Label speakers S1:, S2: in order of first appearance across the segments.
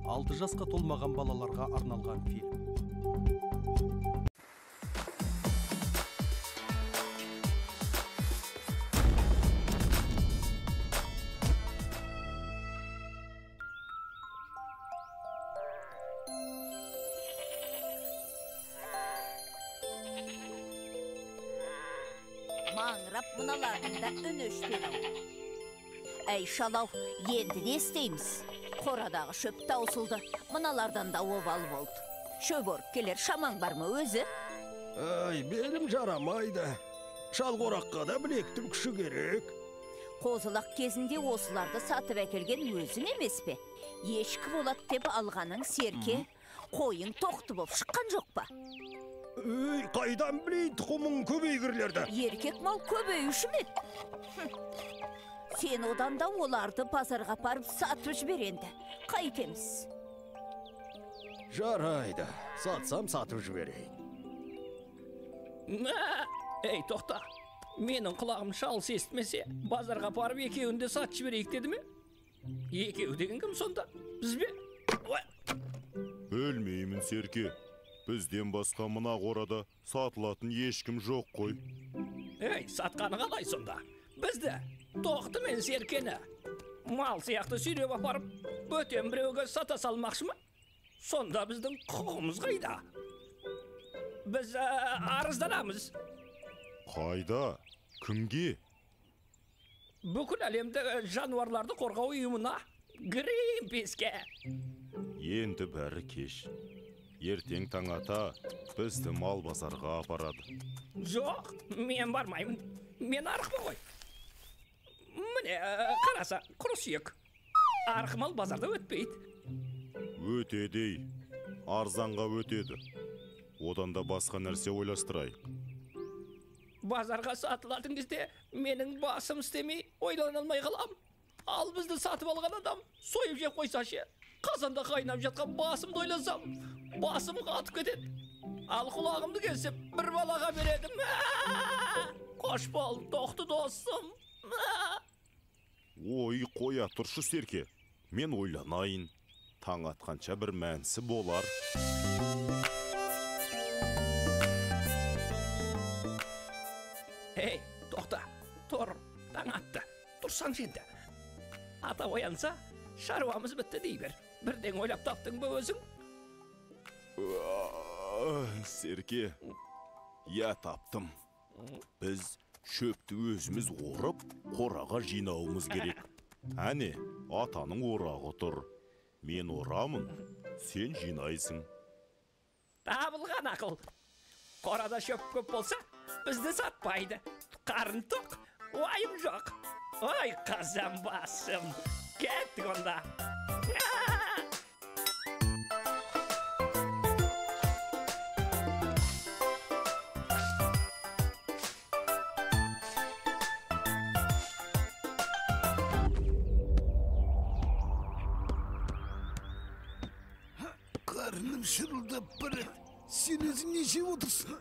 S1: 6 жасқа толмаған балаларға арналған фильм.
S2: Маңырап мыналардың да үні өшпеді-ау. Әй, шалау, енді не істейміз? Қорадағы шөп таусылды, мыналардан да обал болды. Шөп орып келер шамаң бар ма өзі?
S3: Ай, белім жарамайды. Шалқораққа да білектің күші керек.
S2: Қозылақ кезінде осыларды сатып әкелген өзің емес пе? Ешкі болады деп алғаның серке, қойың тоқты боп шыққан жоқ па?
S3: Үй, қайдан білейін тұқымың көбейгірлерді?
S2: Еркек мал көбеюші ме? Сен одан да оларды базарға апарып сатып жібер енді. Қайтеміз?
S3: Жарайды, сатсам сатып жіберейін.
S4: Ей, тоқта. Менің құлағым шалыс естімесе, базарға апарып екеуін де сатып жіберейік деді ме? Екеуі деген кім сонда? Біз бе?
S5: Білмеймін, Серке. Бізден басқа мына қорада сатылатын ешкім жоқ қой.
S4: Ей, сатқаны қалай сонда? Бізді, Тоқты мен Серкені мал сияқты сүйреп апарып, бөтен біреуге сата салмақшы ма? Сонда біздің құқығымыз қайда? Біз арызданамыз.
S5: Қайда? Кімге?
S4: Бүкіл әлемді жануарларды қорғау ұйымына, Гринписке.
S5: Енді бәрі кеш. Ертең таң ата бізді мал базарға апарады.
S4: Жоқ, мен бармаймын. Мен арықпын ғой. Міне, қараса, құры сүйек. Арық мал базарда өтпейді.
S5: Өтеді, арзанға өтеді. Одан да басқа нәрсе ойластырайық.
S4: Базарға сатылатын кезде менің басым істемей ойлана алмай қалам. Ал бізді сатып алған адам сойып жеп қойса ше? Қазанда қайнап жатқан басымды ойласам, басым қатып кетеді. Ал құлағымды кесіп бір балаға бередім. Қош бол, Тоқты досым.
S5: Ой, қоя тұршы, Серке. Мен ойланайын. Таң атқанша бір мәнісі болар.
S4: Ей, тоқта, тұр, таң атты. Тұрсаңшы енді. Ата оянса, шаруамыз бітті дей бер. Бірден ойлап таптың ба өзің?
S5: Серке, я таптым. Біз шөпті өзіміз орып, қораға жинауымыз керек. Әне, атаның орағы тұр. Мен орамын, сен жинайсың.
S4: Табылған ақыл. Қорада шөп көп болса, бізді сатпайды. Қарын тоқ, уайым жоқ. Ой, қазан басым. Кеттік онда.
S6: Қарным шырылдап барады. Сен өзің не жеп отырсың?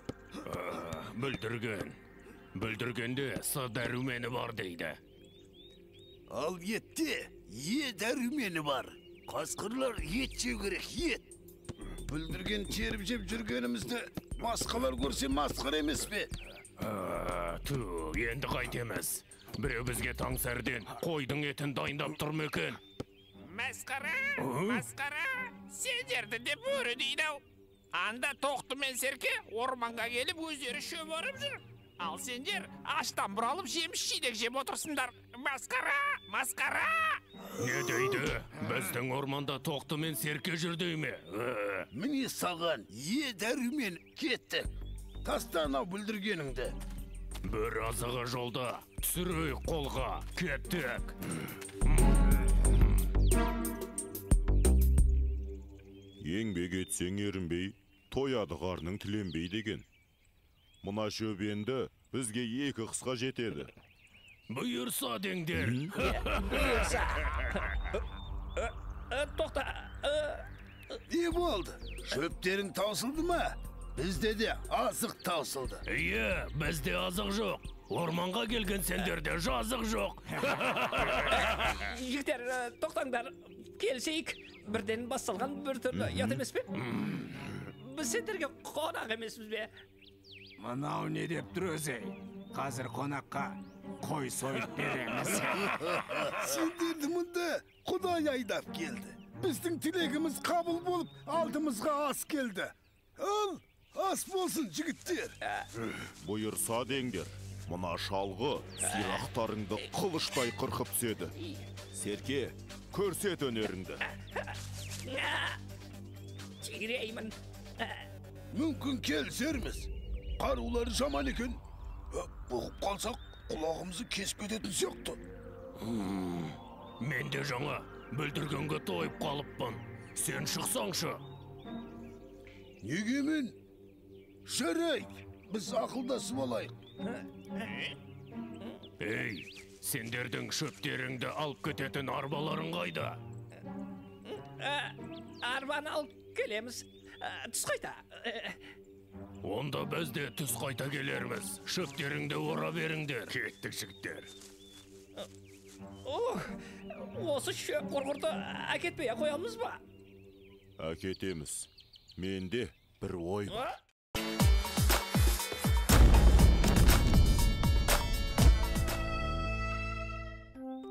S7: Бүлдірген. Бүлдіргенде С дәрумені бар дейді.
S6: Ал етте Е дәрумені бар. Қасқырлар ет жеу керек, ет. Бүлдірген теріп жеп жүргенімізді басқалар көрсе масқара емес пе?
S7: Ту, енді қайтеміз. Біреу бізге таң сәріден қойдың етін дайындап тұр ма екен?
S8: Масқара, масқара, сендерді де бөрі дейді-ау. Анда Тоқты мен Серке орманға келіп өздері шөп орып жүр. Ал сендер аштан бұралып жеміс жидек жеп отырсыңдар. Масқара, масқара!
S7: Не дейді? Біздің орманда Тоқты мен Серке жүр дей ме?
S6: Міне саған Е дәрумен, кеттік. Таста анау бүлдіргеніңді.
S7: Бір азығы жолда, түсірейік қолға, кеттік.
S5: Еңбек етсең ерінбей, тояды қарның тіленбей деген. Мына шөп енді бізге 2 қысқа жетеді.
S7: Бұйырса деңдер.
S4: Бұйырса. Тоқта.
S6: Не болды? Шөптерің таусылды ма? Бізде де азық таусылды.
S7: Иә, бізде азық жоқ. Орманға келген сендерде жазық жоқ.
S4: Жігіттер, тоқтаңдар. Келісейік, бірден бас салған бір түрлі ұят емес пе? Біз сендерге қонақ емеспіз бе?
S9: Мынау не деп тұр өзі? Қазір қонаққа қой сойып береміз.
S6: Сендерді мұнда Құдай айдап келді. Біздің тілегіміз қабыл болып, алдымызға ас келді. Ал, ас болсын, жігіттер.
S5: Бұйырса деңдер, мына шалғы сирақтарыңды қылыштай қырқып түседі. Серке, көрсет өнеріңді.
S4: Тигіреймін.
S6: Мүмкін келісерміз. Қарулары жаман екен. Бұғып қалсақ, құлағымызды кесіп кететін сияқты.
S7: Мен де жаңа бүлдіргенге тойып қалыппын. Сен шықсаңшы.
S6: Неге мен? Жарайды, біз ақылдасып алайық.
S7: Ей, сендердің шөптеріңді алып кететін арбаларың қайда?
S4: Арбаны алып келеміз. Түс қайта.
S7: Онда біз де түс қайта келерміз. Шөптеріңді ора беріңдер. Кеттік, жігіттер.
S4: Осы шөп қорғырды әкетпей қоямыз ба?
S5: Әкетеміз. Менде бір ой бар.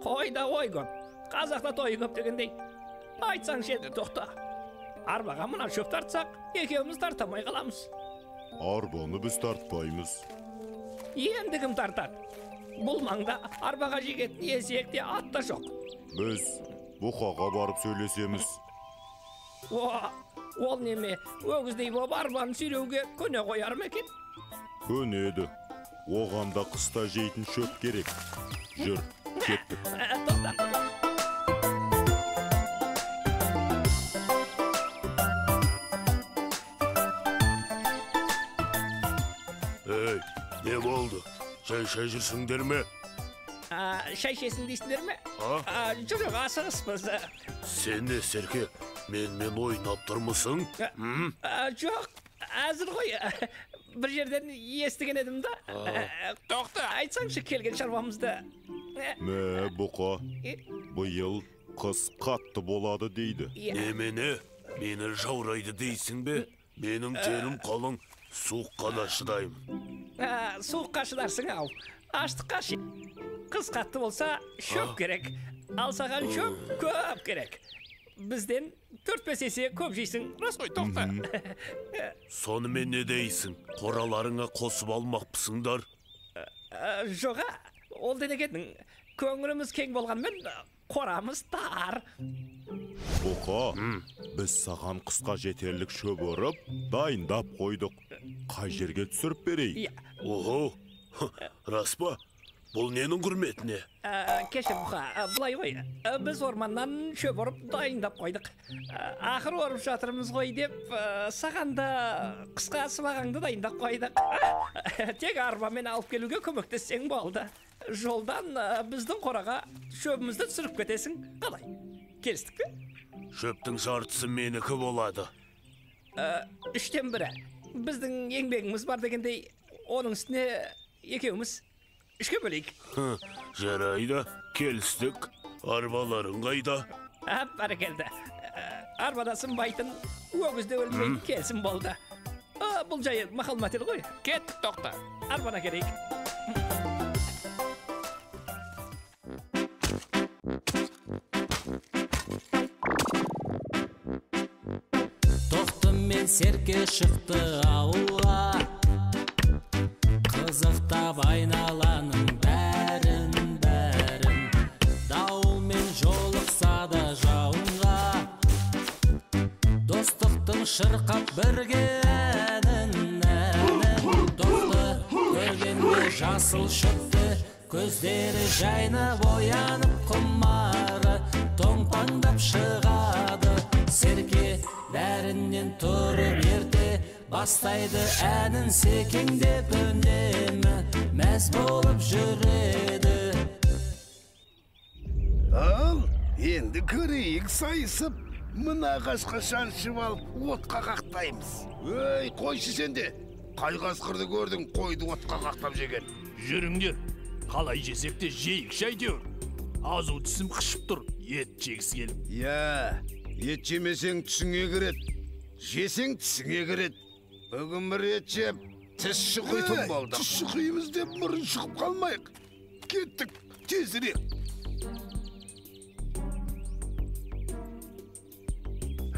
S4: Қойда ой көп, қазақта той көп дегендей. Айтсаңшы енді, тоқта. Арбаға мына шөп тартсақ, екеуміз тартамай қаламыз.
S5: Арбаны біз тартпаймыз.
S4: Енді кім тартады? Бұл маңда арбаға жегетін есек те ат та жоқ.
S5: Біз бұқаға барып сөйлесеміз.
S4: Ол неме, өгіздей боп арбаны сүйреуге көне қояр ма екен?
S5: Көнеді. Оған да қыста жейтін шөп керек. Жүр, кеттік.
S4: Тоқта.
S10: Ей, не болды? Шай жүрсіңдер ме?
S4: Шай ішесің дейсіңдер ме? Жоқ, асығыспыз.
S10: Сен не, Серке, менімен ойнап тұрмысың?
S4: Жоқ, әзір ғой. Бір жерден естіген едім да.
S8: Тоқта.
S4: Айтсаңшы келген шаруамызды.
S5: Мә, бұқа, биыл қыс қатты болады дейді.
S10: Немене, мені жаурайды дейсің бе? Менің терім қалың, суыққа да шыдаймын.
S4: Суыққа шыдарсың ау, аштыққа ше. Қыс қатты болса, шөп керек. Ал саған шөп көп керек. Бізден 4-5 есе көп жейсің, рас қой, тоқта.
S10: Сонымен не дейсің? Қораларыңа қосып алмақпысыңдар?
S4: Жоға, ол дегенің көңіліміз кең болғанмен қорамыз тар.
S5: Бұқа, біз саған қысқа жетерлік шөп орып, дайындап қойдық. Қай жерге түсіріп берейік?
S10: Охо, рас па? Бұл ненің құрметіне?
S4: Кешір, бұқа, былай ғой. Біз орманнан шөп орып дайындап қойдық. Ақыр орып жатырмыз ғой деп, саған да қысқа сыбағаңды дайындап қойдық. Тек арбамен алып келуге көмектессең болды. Жолдан біздің қораға шөбімізді түсіріп кетесің. Қалай? Келістік пе?
S10: Шөптің жартысы менікі болады.
S4: 1/3. Біздің еңбегіміз бар дегендей, оның үстіне екеуміз 3-ке бөлейік.
S10: Жарайды, келістік. Арбаларың қайда?
S4: Әп, бәрекелді. Арбада сынбайтын, өгіз де өлмейтін келісім болды. Бұл жайы мақал-мәтел ғой.
S8: Кеттік, тоқта.
S4: Арбана керек.
S11: Тоқты мен Серке шықты ауылға, қызықтап айналаның бәрін, бәрін. Дауылмен жолықса да жауынға, достықтың шырқап бірге әнін, әнін. Тоқты көргенде жасыл шөпті, көздері жайнап оянып құмары, томпаңдап шығады. Серке бәрінен тұрып ерте бастайды әнін секеңдеп үнемі мәз болып жүреді.
S6: Ал, енді көрейік сайысып, мына ағашқа шаншып алып отқа қақтаймыз. Ей, қойшы сен де. Қай қасқырды көрдің қойды отқа қақтап жеген?
S12: Жүріңдер, қалай жесек те жейікші әйтеуір.
S10: Азу тісім қышып тұр, ет жегісі келіп.
S6: Иә, ет жемесең түсіңе кіреді, жесең тісіңе кіреді. Бүгін бір ет жеп, тіс шұқитын болдық. Тіс шұқимыз деп мұрын шығып қалмайық. Кеттік, тезірек.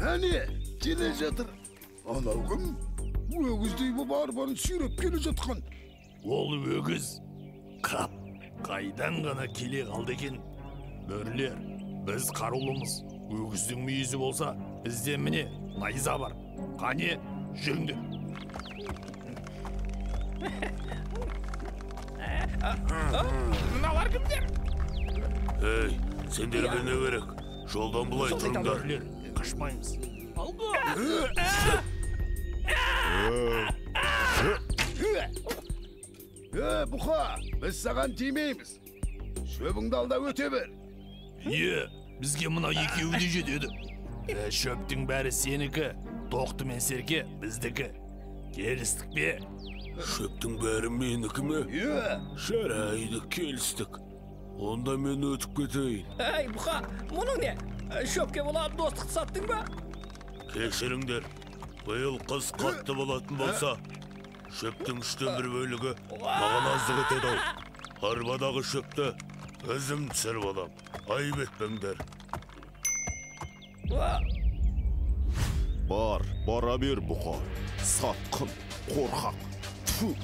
S6: Әне, келе жатыр. Анау кім? Өгіздей боп арбаны сүйреп келе жатқан.
S10: Ол өгіз. Қап, қайдан ғана келе қалды екен. Бөрілер, біз қарулымыз. Өгіздің мүйізі болса, бізде міне найза бар. Қане, жүріңдер.
S8: Мыналар кімдер?
S10: Ей, сендерге не керек? Жолдан былай тұрыңдар. Бөрілер, қашпаймыз.
S6: Бұқа, біз саған тимейміз. Шөбіңді алда өте бер.
S10: Е, бізге мына екеуі де жетеді. Шөптің бәрі сенікі, Тоқты мен Серке біздікі. Келістік пе?
S12: Шөптің бәрі менікі ме?
S6: Е.
S12: Жарайды, келістік. Онда мен өтіп кетейін.
S4: Әй, Бұқа, мұның не? Шөпке бола достықты саттың ба?
S12: Кешіріңдер, биыл қыс қатты болатын болса, шөптің 1/3 бөлігі маған аздық етеді ау. Арбадағы шөпті өзім түсіріп алам. Айып етпеңдер.
S5: Бар, бара бер, Бұқа. Сатқын, қорқақ. Тфу.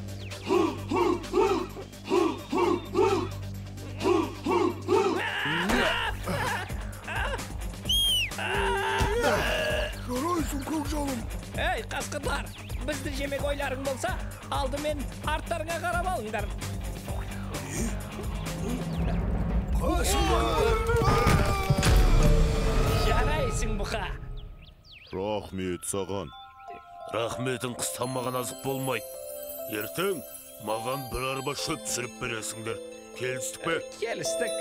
S6: Жарайсың, көкжалым.
S4: Ей, қасқырлар, бізді жемек ойларың болса, алдымен арттарыңа қарап алыңдар. Жарайсың, Бұқа.
S5: Рахмет саған.
S12: Рахметің қыстан маған азық болмайды. Ертең маған бір арба шөп түсіріп бересіңдер. Келістік пе?
S4: Келістік.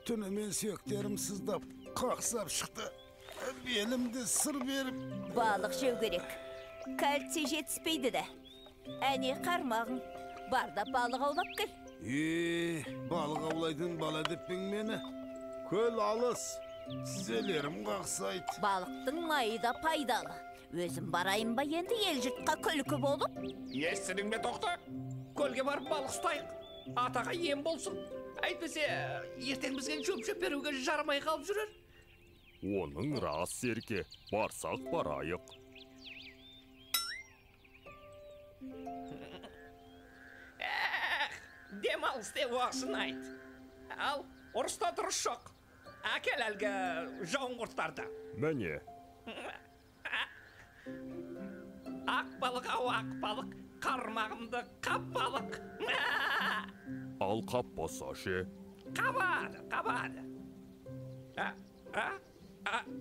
S6: Түнімен сүйектерім сыздап, қақсап шықты. Белімді сыр беріп.
S2: Балық жеу керек. Кальций жетіспейді де. Әне қармағың. Бар да балық аулап кел.
S6: Балық аулайтын бала деппең мені. Көл алыс, тізелерім қақсайды.
S2: Балықтың майы да пайдалы. Өзім барайын ба енді ел жұртқа күлкі болып?
S8: Естідің бе, Тоқты?
S4: Көлге барып балық ұстайық. Атаға ем болсын. Әйтпесе, ертең бізге шөп беруге жарамай қалып жүрер.
S7: Оның рас, Серке. Барсақ барайық.
S4: Эх, демалыс деп осыны айт. Ал, ұрыста дұрыс жоқ. Әкел әлгі жауын құрттарды.
S7: Міне.
S4: Ақ балық ау, ақ балық, қармағымды қап балық.
S7: Ал қаппаса ше?
S4: Қабады, қабады.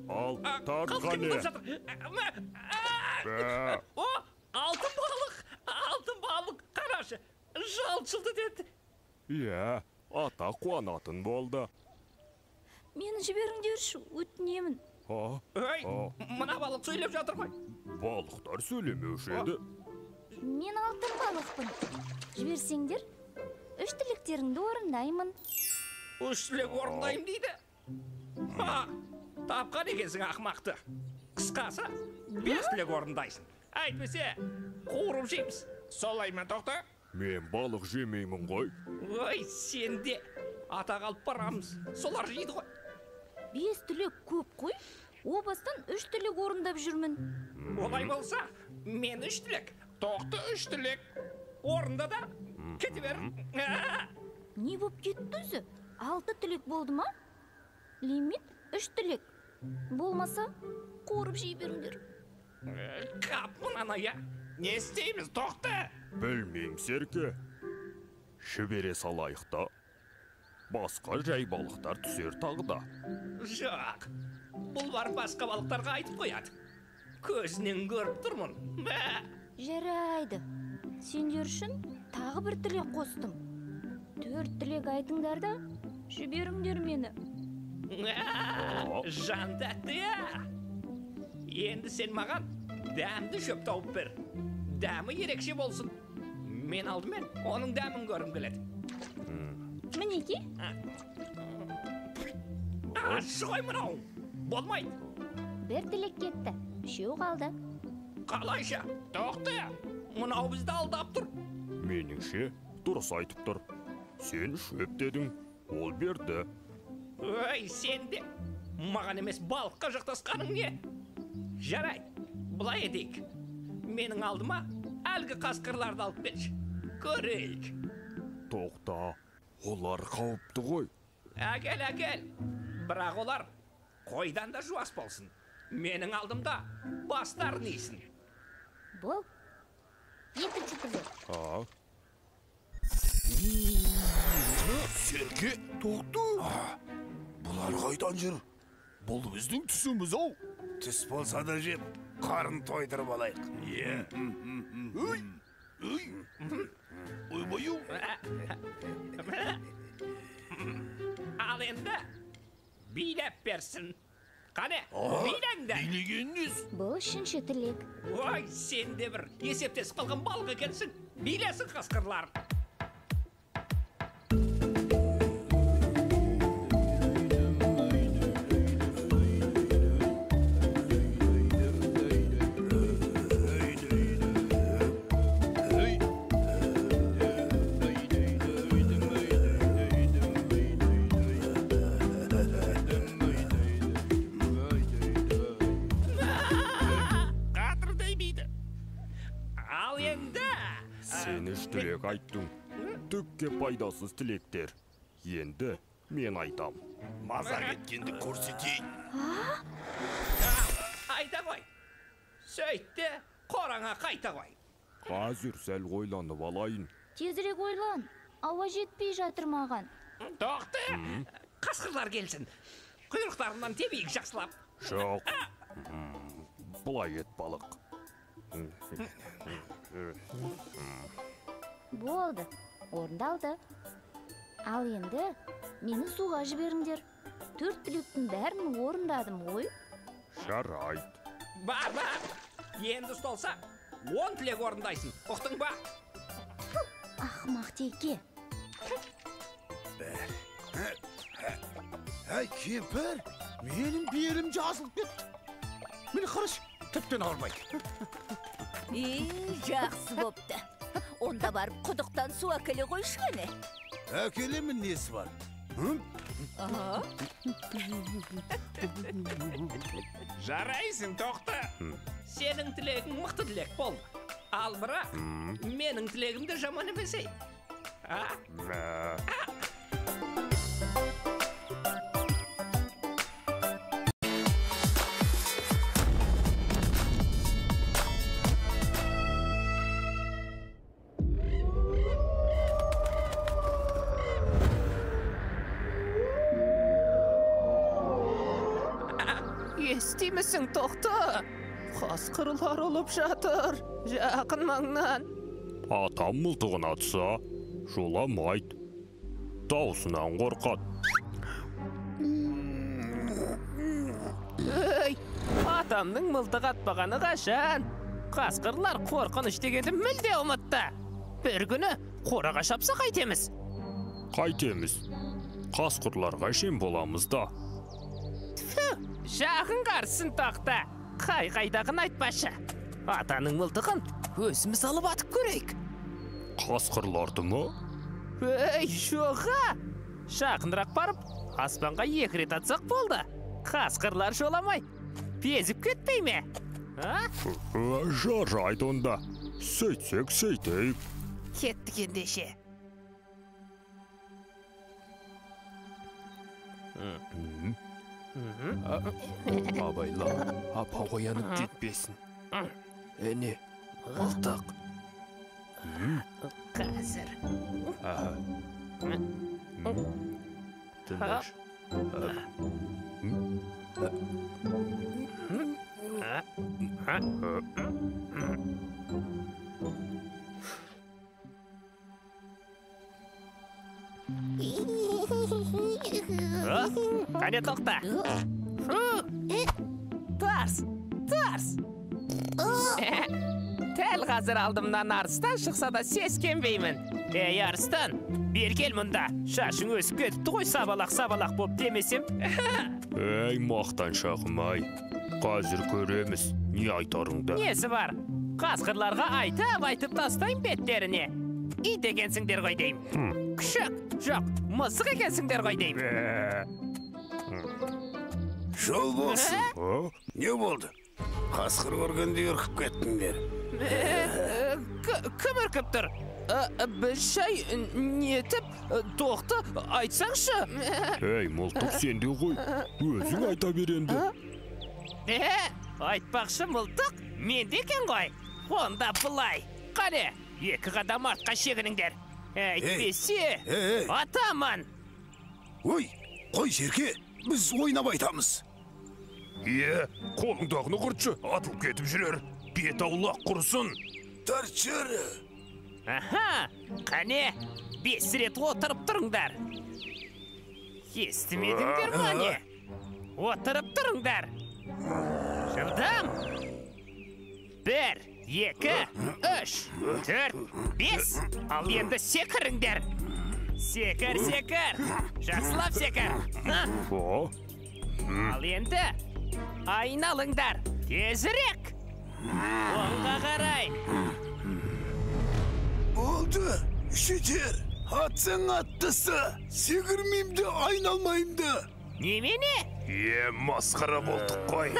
S7: Ал, тарт қане.
S4: О, алтын балық, алтын балық, қарашы, жалт-жылт етеді.
S7: Иә, ата қуанатын болды.
S13: Мені жіберіңдерші, өтінемін.
S4: Ой, мына балық сөйлеп жатыр ғой.
S7: Балықтар сөйлемеуші еді.
S13: Мен алтын балықпын. Жіберсеңдер, үш тілектеріңді орындаймын.
S4: Үш тілек орындаймын дейді. Ха, тапқан екенсің ақымақты. Қысқасы, 5 тілек орындайсың. Әйтпесе, қуырып жейміз.
S8: Солай ма, Тоқты?
S7: Мен балық жемеймін ғой.
S4: Ой, сен де. Атаға алып барамыз. Солар жейді ғой.
S13: 5 тілек көп қой. О бастан 3 тілек орындап жүрмін.
S4: Олай болса, мен 3 тілек,
S8: Тоқты 3 тілек.
S4: Орында да кете бер.
S13: Не боп кетті өзі? 6 тілек болды ма? Лимит 3 тілек. Болмаса, қуырып жей беріңдер.
S4: Қап мынаны, я.
S8: Не істейміз, Тоқты?
S7: Білмеймін, Серке. Жібере салайық та. Басқа жай балықтар түсер тағы да.
S4: Жоқ, бұл бар басқа балықтарға айтып қояды. Көзінен көріп тұрмын.
S13: Жарайды. Сендер үшін Тағы бір тілек қостым. 4 тілек айтыңдар да, жіберіңдер мені.
S4: Жан тәтті. Енді сен маған дәмді шөп тауып бер. Дәмі ерекше болсын. Мен алдымен оның дәмін көргім келеді.
S13: Мінекей.
S4: Ащы ғой мынау. Болмайды.
S13: Бір тілек кетті, 3 қалды.
S4: Қалайша? Тоқты, мынау бізді алдап тұр.
S5: Меніңше, дұрыс айтып тұр. Сен шөп дедің, ол берді.
S4: Ой, сен де маған емес балыққа жақтасқаның не? Жарайды, былай етейік. Менің алдыма әлгі қасқырларды алып келші. Көрейік.
S5: Тоқта, олар қауіпті ғой.
S4: Әкел, әкел. Бірақ олар қойдан да жуас болсын. Менің алдымда бастарын исін.
S13: Бұл екінші тілек.
S6: Серке, тоқты. Бұлар қайдан жүр?
S10: Бұл біздің түсіміз ау.
S6: Түс болса да жеп, қарын тойдырып алайық. Е. Үй, үй. Ойбай.
S4: Ал енді билеп берсін. Қане, билеңдер.
S10: Билегеніңіз.
S13: Бұл үшінші тілек.
S4: Ой, сен де бір есептесіп қалған балық екенсің. Билесін қасқырлар.
S5: Тілек айттың. Түкке пайдасыз тілектер. Енді мен айтам.
S6: Мазақ еткенді көрсетейін.
S4: Айта қой. Сөйт те қораңа қайта қой.
S5: Қазір сәл ойланып алайын.
S13: Тезірек ойлан. Ауа жетпей жатыр маған.
S4: Тоқты. Қасқырлар келсін. Құйрықтарынан тебейік жақсылап.
S5: Жоқ. Былай ет балық.
S13: Болды, орындалды. Ал енді мені суға жіберіңдер. 4 тілектің бәрін орындадым ғой.
S5: Жарайды.
S4: Бар, бар. Енді ұсталса, 10 тілек орындайсың. Ұқтың ба?
S13: Ақымақ теке.
S6: Әй, кемпір, менің белім жазылып кетті. Мені қарашы, тіптен ауырмайды.
S2: Жақсы бопты. Онда барып құдықтан су әкеле қойшы кәне.
S6: Әкелемін, несі бар?
S8: Жарайсың, Тоқты.
S4: Сенің тілегің мықты тілек болды. Ал бірақ менің тілегім де жаман емес ей.
S11: Естимісің, Тоқты? Қасқырлар ұлып жатыр, жақын маңнан.
S5: Атам мылтығын атса, жоламайды. Даусынан қорқады.
S11: Өй, атамның мылтық атпағаны қашан? Қасқырлар қорқыныш дегенді мүлде ұмытты. Бір күні қораға шапса қайтеміз.
S5: Қайтеміз. Қасқырларға жем боламыз да.
S11: Жағын қарсын, Тоқты. Қай-қайдағын айтпашы. Атаның мылтығын өзіміз алып атып көрейік.
S5: Қасқырларды ма?
S11: Өй, жоға. Жақынырақ барып, аспанға 2 рет атсақ болды. Қасқырлар жоламай, безіп кетпей ме?
S5: Жарайды онда. Сөйтсек, сөйтейік.
S11: Кеттік ендеше.
S10: Абайла, апа оянып кетпесін. Әне, мылтық.
S11: Қазір.
S10: Тыңдашы.
S11: Қане тоқта. Тарс, тарс. Дәл қазір алдымнан арыстан шықса да сескенбеймін. Ей, арыстан, бері кел мұнда. Шашың өсіп кетіпті ғой, сабалақ-сабалақ боп демесем.
S7: Ей, мақтаншағым-ай, қазір көреміз, не айтарыңды.
S11: Несі бар? Қасқырларға айтып-айтып тастайын беттеріне. Ит екенсіңдер ғой деймін. Күшік, жоқ, мысық екенсіңдер ғой деймін.
S6: Жол болсын. Не болды? Қасқыр көргенде үркіп кеттіңдер.
S11: Кім үркіп тұр? Біз шай нетіп, тоқты айтсаңшы.
S7: Ей, мылтық сенде ғой, өзің айта бер енді.
S11: Айтпақшы, мылтық менде екен ғой. Онда былай, қане, екі қадам артқа шегініңдер. Әйтпесе, атаман.
S6: Ой, қой Серке, біз ойнап айтамыз.
S7: Е, қолыңдағыны құртшы, атылып кетіп жүрер. Бет аулақ құрысын.
S6: Тарт жері.
S11: Аха, қане, 5 рет отырып тұрыңдар. Естімедіңдер ма не? Отырып тұрыңдар. Жылдам. 1, 2, 3, 4, 5. Ал енді секіріңдер. Секір, секір. Жақсылап секір. Ал енді айналыңдар. Тезірек. Оңға қарай.
S6: Болды, жетер. Атсаң аттысы. Секірмеймін де, айналмаймын да.
S11: Немене?
S7: Е, масқара болдық қой.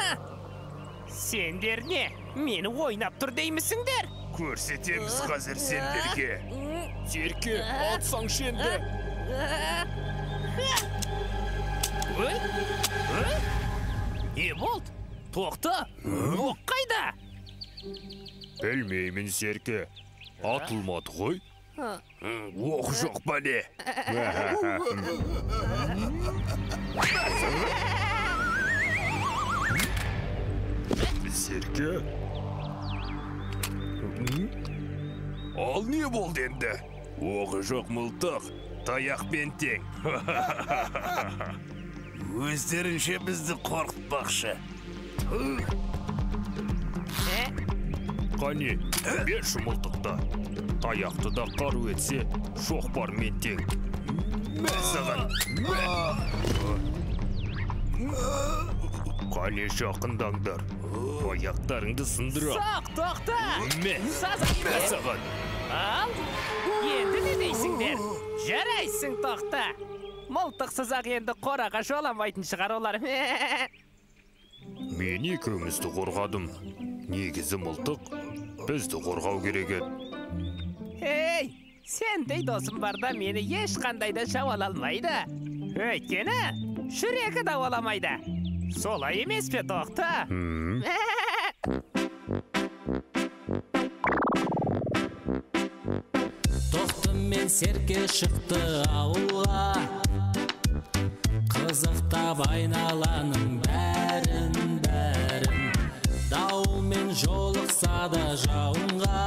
S11: Сендер не? Мені ойнап тұр деймісіңдер?
S7: Көрсетеміз қазір сендерге. Серке, атсаңшы енді.
S11: Ой, не болды? Тоқты, оқ қайда?
S7: Білмеймін, Серке. Атылмады ғой. Оқ жоқ бәле. Серке. Ал не болды енді? Оғы жоқ мылтық, таяқпен тең.
S6: Өздерінше бізді қорқытпақшы.
S7: Қане, берші мылтықты. Таяқты да қару етсе, шоқпармен тең. Мә саған, мә! Қане жақындаңдар. Аяқтарыңды сындырам.
S11: Соқ, тоқта!
S7: Мә, мә саған!
S11: Ал, енді не дейсіңдер? Жарайсың, тоқта! Мылтықсыз-ақ енді қораға жоламайтын шығар олар.
S7: Мен екеумізді қорғадым. Негізі мылтық бізді қорғау керек еді.
S11: Ей, сендей досым барда мені ешқандай да жау ала алмайды. Өйткені жүрегі дауаламайды. Солай емес пе, тоқта?
S14: Тоқты мен Серке шықты ауылға. Қызықтап айналаның бәрін, бәрін. Дауылмен жолықса да жауынға.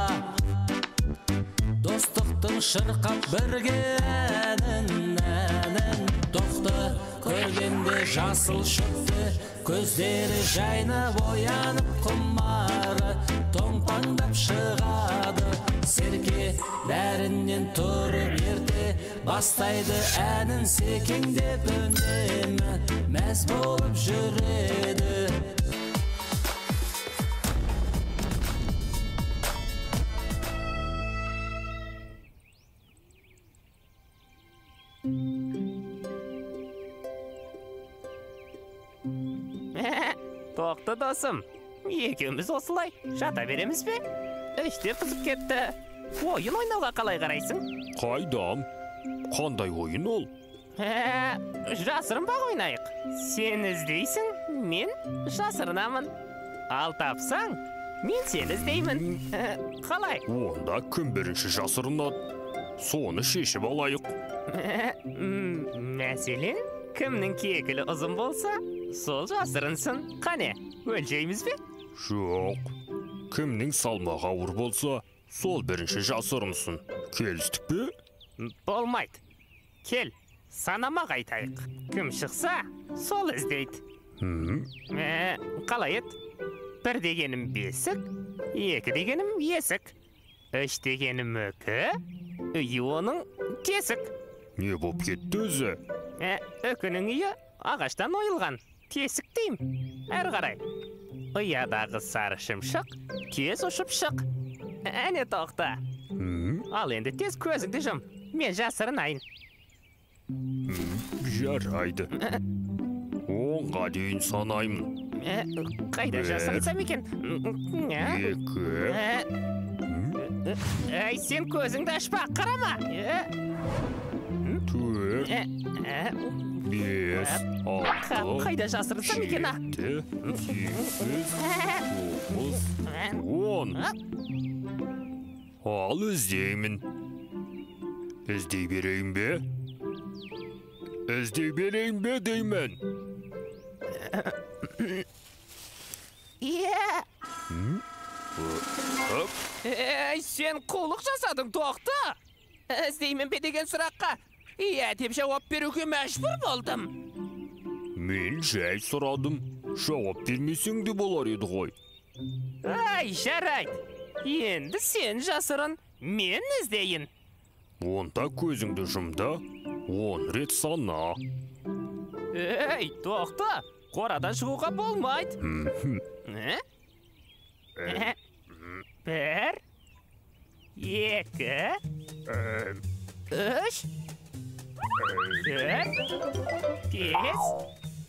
S14: Достықтың шырқап бірге әнін, әнін. Тоқты көргенде жасыл шөпті, көздері жайнап оянып құмары томпаңдап шығады. Серке бәрінен тұрып ерте бастайды әнін секеңдеп үнемі мәз болып жүреді.
S11: Тоқты досым, екеуміз осылай жата береміз бе? Іште қызып кетті. Ойын ойнауға қалай қарайсың?
S7: Қайдам? Қандай ойын ол?
S11: Жасырынбақ ойнайық. Сен іздейсің, мен жасырынамын. Ал тапсаң, мен сені іздеймін. Қалай?
S7: Онда кім бірінші жасырынады? Соны шешіп алайық.
S11: Мәселен, кімнің кекілі ұзын болса, сол жасырынсын. Қане, өлшейміз бе?
S7: Жоқ. Кімнің салмағы ауыр болса, сол бірінші жасырынсын. Келістік пе?
S11: Болмайды. Кел, Санамақ айтайық. Кім шықса, сол іздейді. Қалай ет? 1 дегенім бесік, 2 дегенім есік, 3 дегенім үкі, үйі оның тесік.
S7: Не боп кетті өзі?
S11: Үкінің үйі ағаштан ойылған, тесік деймін. Әрі қарай. Ұядағы сары шымшық тез ұшып шық. Әне тоқта. Ал енді тез көзіңді жұм, мен жасырынайын.
S7: Жарайды. 10-ға дейін санаймын.
S11: Қайда жасырынсам екен?
S7: 2.
S11: Әй, сен көзіңді ашпа, қарама.
S7: 4. 5, 6.
S11: Қайда жасырынсам екен, а?
S7: 7, 8, 9, 10. Ал іздеймін. Іздей берейін бе? Іздей берейін бе деймін.
S11: Ей, сен қулық жасадың, тоқты. Іздеймін бе деген сұраққа иә деп жауап беруге мәжбүр болдым.
S7: Мен жай сұрадым. Жауап бермесең де болар еді ғой.
S11: Ай, жарайды. Енді сен жасырын, мен іздейін.
S7: Онда көзіңді жұм да, 10 рет сана.
S11: Ей, тоқта, қорадан шығуға болмайды. 1, 2, 3, 4, 5,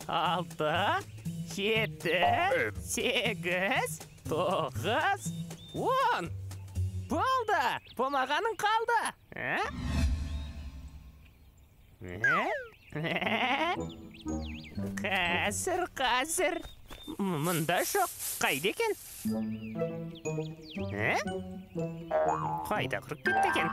S11: 6, 7, 8, 9, 10. Болды, болмағаның қалды. Қазір, қазір. Мұнда жоқ, қайда екен? Қайда құрып кетті екен?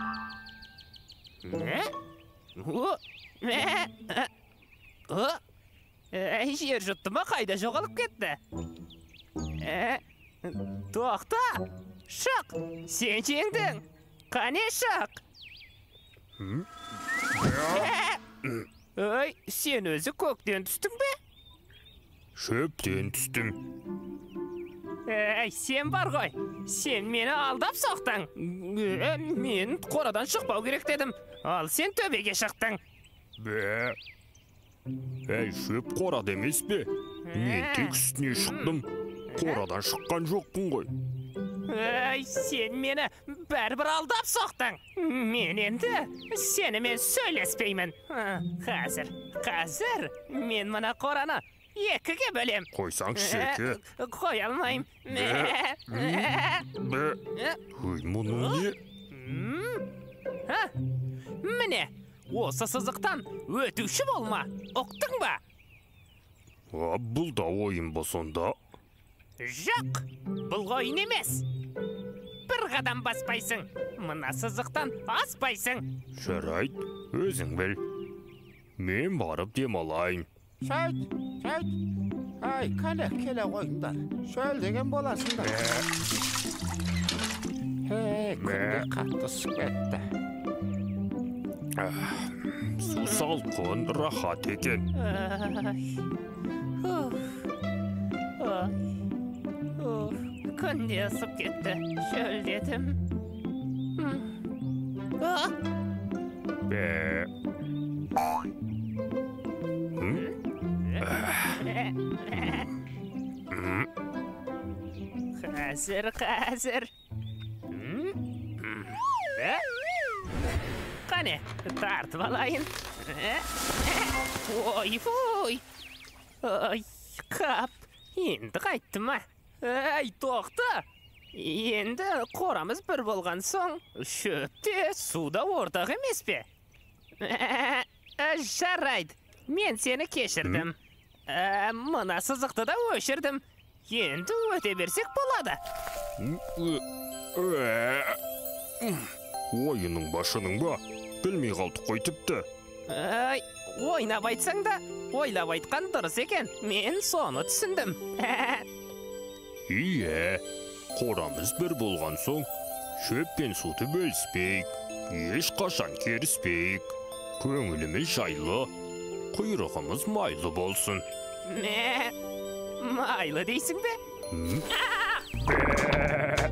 S11: Жер жұтты ма, қайда жоғалып кетті? Тоқта! Шық! Сен жеңдің! Қане шық! Ой, сен өзі көктен түстің бе?
S7: Шөптен түстім.
S11: Әй, сен бар ғой. Сен мені алдап соқтың. Мен қорадан шықпау керек дедім. Ал сен төбеге шықтың.
S7: Бә. Әй, шөп қорада емес пе? Мен тек үстіне шықтым. Қорадан шыққан жоқпын ғой.
S11: Әй, сен мені бәрібір алдап соқтың. Мен енді сенімен сөйлеспеймін. Қазір, қазір мен мына қораны 2-ге бөлем.
S7: Қойсаңшы, Серке.
S11: Қоя алмаймын.
S7: Ой, мұның не?
S11: Міне, осы сызықтан өтуші болма. Ұқтың ба?
S7: Бұл да ойын ба сонда?
S11: Жоқ, бұл ойын емес. Бір қадам баспайсың, мына сызықтан аспайсың.
S7: Жарайды, өзің біл. Мен барып демалайын.
S8: Шайт, шайт. Ай, кәне, келе қойыңдар. Шөлдеген боласыңдар. Ей, күнде қатты ысып кетті.
S7: Су салқын, рахат екен.
S11: Күнде ысып кетті, шөлдедім.
S7: Бә.
S11: Қазір, қазір. Қане, тартып алайын. Ой, фуй. Ой, қап, енді қайтты ма? Әй, тоқта! Енді қорамыз бір болған соң, шөп те, су да ортақ емес пе? Жарайды, мен сені кешірдім. Мына сызықты да өшірдім. Енді өте берсек болады.
S7: Ойының башының ба? Білмей қалдық қой тіпті.
S11: Ай, ойнап айтсаң да, ойлап айтқан дұрыс екен. Мен соны түсіндім.
S7: Ие, қорамыз бір болған соң, шөп пен суды бөліспейік, ешқашан керіспейік. Көңіліміз жайлы, құйрығымыз майлы болсын.
S11: Мә, майлы дейсің бе?
S7: Бә.